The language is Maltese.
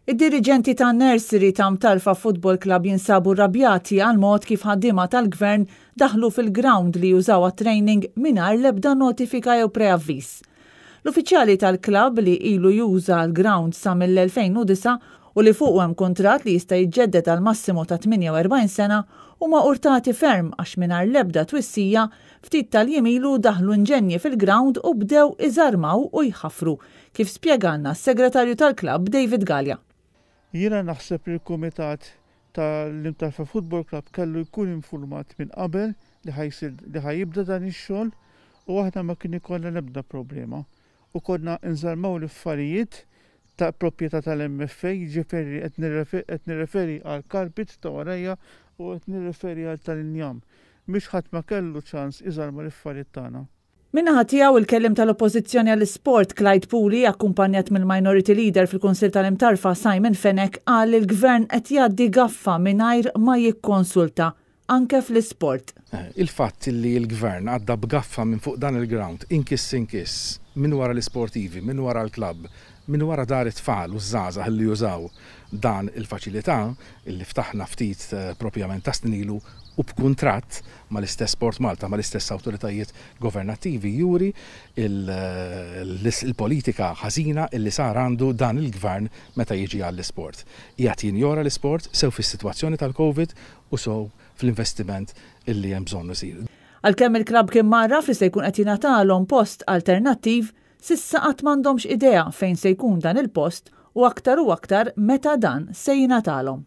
Id-diriġenti tan-nursery ta' Mtarfa Football Club jinsabu rrabjati għall-mod kif ħaddiema tal-Gvern daħlu fil-grawnd li jużaw għat-training mingħajr l-ebda notifika jew preavviż. L-uffiċjali tal-klabb li ilu juża l-grawnd sa mill-2009 u li fuqu hemm kuntratt li jista' jiġġedded għal massimu ta' 48 sena huma urtati ferm għax mingħajr l-ebda twissija ftit tal-jiem ilu daħlu inġenji fil-grawnd u bdew iżarmaw u jħaffru kif spjegalna s-Segretarju tal-klabb David Galea. Jiena naħseb li l-kumitat tal-Imtarfa Football Club kellu jkun infurmat minn qabel li ħa jsir li ħa jibda dan ix-xogħol u aħna ma kien ikollna l-ebda problema u konna nżarmaw l-affarijiet ta' proprjetà tal-MFA, jiġifieri qed nirreferi għal carpet ta' warajja u qed nirreferi għal tal-injam biex ħadd ma kellu ċans iżarma l-affarijiet tagħna. Min-naħa tiegħu, il-Kelliem tal-Oppożizzjoni għall-Isport, Clyde Puli, akkumpanjat mill-Minority Leader fil-Kunsill tal-Imtarfa, Simon Fenech, qal li l-Gvern qed jgħaddi gaffa mingħajr ma jikkonsulta, anke fl-isport. Il-fatt li l-Gvern għadda b'gaffa minn fuq dan il-ground, inkiss inkiss, minn wara l-isportivi, minn wara l-klabb, minn wara dar it-tfal u ż-żgħażagħ li jużaw dan il-faċilità, li ftaħna ftit propjament ta' snin ilu u b'kuntratt mal-istess Sport Malta, mal-istess awtoritajiet governattivi juri l-politika ħażina li sar għandu dan il-Gvern meta jiġi għall-isport. Qiegħed jinjora l-isport sew fis-sitwazzjoni tal-Covid u sew fl-investiment li hemm bżonn isir. Għalkemm il-klabb kien mgħarraf li se jkun qed jingħatalhom post alternattiv, s'issa qatt m'għandhomx idea fejn se jkun dan il-post u aktar u aktar meta dan se jingħatalhom.